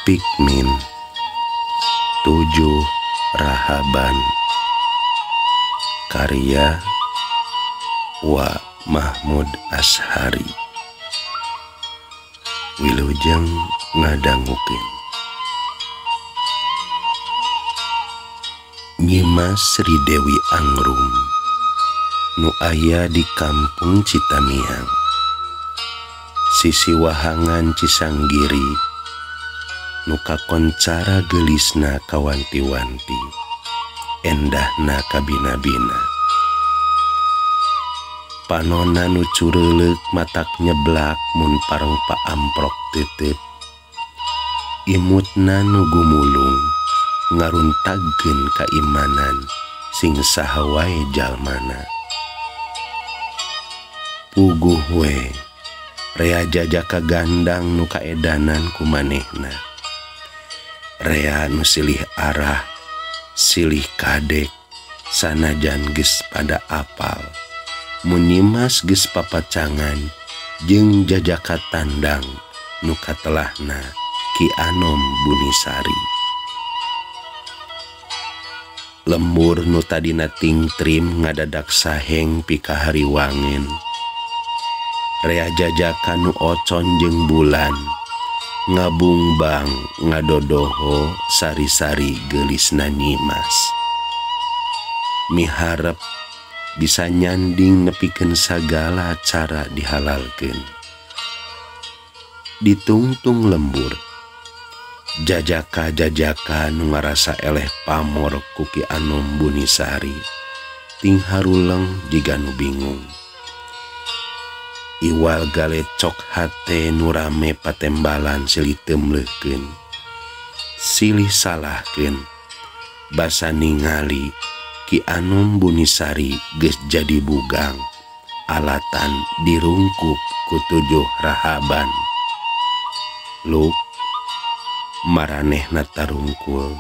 Pikmin 7 Rahaban, karya Wa Mahmud Ashari. Wilujeng ngadangukeun. Nyimas Sri Dewi Angrum nu aya di kampung Citamiang, sisi wahangan Cisanggiri, nu kakoncara geulisna kawanti-wanti, endahna kabina-bina. Panona nu cureuleuk matak nyeblak mun pareng paamprok tetep, imutna nu gumulung ngaruntagkeun kaimanan sing saha wae jalmana. Puguh we rea jajaka gandang nu kaedanan ku manehna, rea nu silih arah silih kadek sanajan geus pada apal, mun nyimas geus papacangan jeung jajaka tandang nu katelahna Ki Anom Bunisari. Lembur nu tadina tingtrim ngadadak saheng pikahariwangen, rea jajaka nu ocon jeung bulan ngabungbang ngadodoho sari-sari geulisna nyimas. Miharep bisa nyanding nepikeun sagala cara dihalalkeun. Ditungtung lembur, jajaka-jajaka nu ngarasa eleh pamor ku Ki Anom Bunisari ting haruleng jiga nu bingung. Iwal galecok hate nu rame patembalan silih teumleukeun, silih salahkeun, basa ningali Ki Anom Bunisari geus jadi bugang alatan dirungkup ku 7 rahaban. Luk maranehna tarungkul,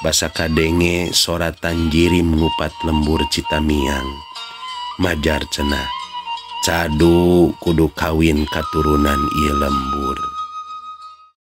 basa kadenge soratan jirim ngupat lembur Citamiang. Majar cenah, cadu kudu kawin katurunan ieu lembur.